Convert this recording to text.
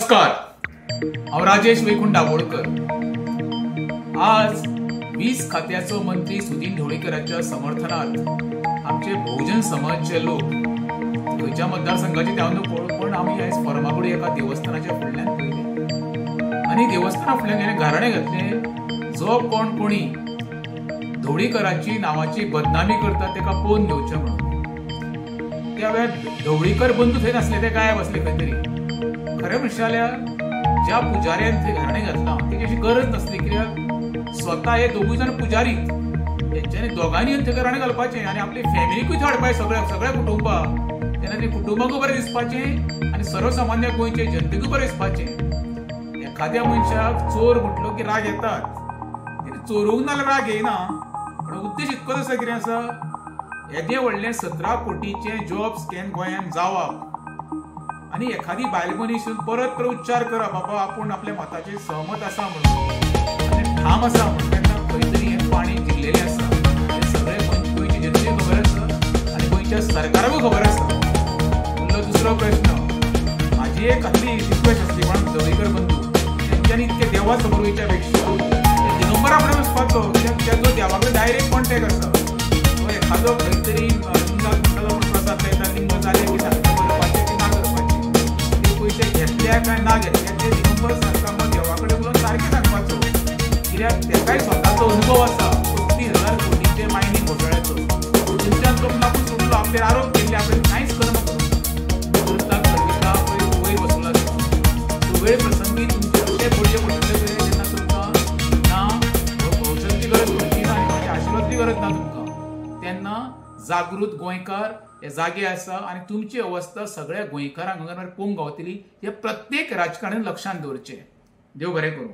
नमस्कार, हांव राजेश वैकुंठ दाभोळकर. आज वीज खात्याचो मंत्री सुदिन ढवळीकराच्या समर्थनात आमचे बहुजन समाजचे लोक खंयच्या मतदारसंघाचे ते हांव न्हू पळोवं, पण आमी आयज फर्मागुडी एका देवस्थानाच्या फुडल्यान पळयलें आनी देवस्थाना फुडल्यान जेणे गाराणें घातलें, जो कोण कोणी ढवळीकराची नांवाची बदनामी करता ताका पळोवन घेवचें म्हणून. त्या वेळार ढवळीकर बंधू थंय नासले, ते गायब आसले खंय तरी. खरें म्हणशात जाल्यार ज्या पुजाऱ्यान थंय घाराणें घातलां तेची अशी गरज नासली, कित्याक स्वता हे दोगूय जाण पुजारी, तेंच्यांनी दोगांनी येवन थंय घराणें घालपाचें आनी आपले फॅमिलीकूय थंय हाडपाचें, सगळ्या कुटुंबाक. तेन्ना ते कुटुंबाकूय बरें दिसपाचें आनी सर्वसामान्य गोंयचे जनतेकूय बरें दिसपाचें. एखाद्या मनशाक चोर म्हटलो की राग येतात, चोरूंक नाल्यार राग येना, पण उद्देश इतकोच आसा, कितें आसा, येदें व्हडलें 17 कोटीचें जॉब स्कॅम गोंयांत जावप आनी एखादी बायल मनीस परत परत उच्चार करप, बाबा आपूण आपल्या मताचेर सहमत आसा म्हणून आनी ठाम आसा म्हणून, तेन्ना खंय तरी हें पाणी जिरलेलें आसा. हें सगळें गोंयची जनतेक खबर आसा आनी गोंयच्या सरकाराकूय खबर आसा. उरलो दुसरो प्रश्न, म्हाजी एक आसली रिक्वेस्ट आसली कोणाक ढवळीकर बंधू तेंच्यांनी इतके देवा समोर वयच्या पेक्षा दिगंबरा फुडें वचपाचो, कित्याक तेजो देवा कडेन डायरेक्ट कॉन्टेक्ट आसा. तो एखादो खंय तरी लिंगाक प्रसाद लायता, लिंग जालें की सांगता करपाचें की ना करपाचें, ते पयशे घेतल्या काय ना घेतल्या ते दिगंबर सरकार देवा कडेन उलोवन सारकें सांगपाचो, कित्याक तेकाय स्वताचो अनुभव आसा 35,000 कोटीचे मायनींग घोटाळ्याचो. थंयच्यान तो आपूण सुटलो, आपले आरोप केल्ले, आपणें कांयच कर्म करूंक ना, करता वयर बसला. सो वेळ प्रसंगी तुमचे अशे पडये पडटले जेन्ना तुमकां ना भौशनची गरज पडची ना आनी कोणाच्या आशिर्वादाची गरज ना तुमकां, तेन्ना जागृत गोंयकार हे जागे आसा आनी तुमची अवस्था सगळ्या गोंयकारांक हांगा पळोवंक गावतली, हे प्रत्येक राजकारण्यान लक्षांत दवरचें. देव बरें करूं.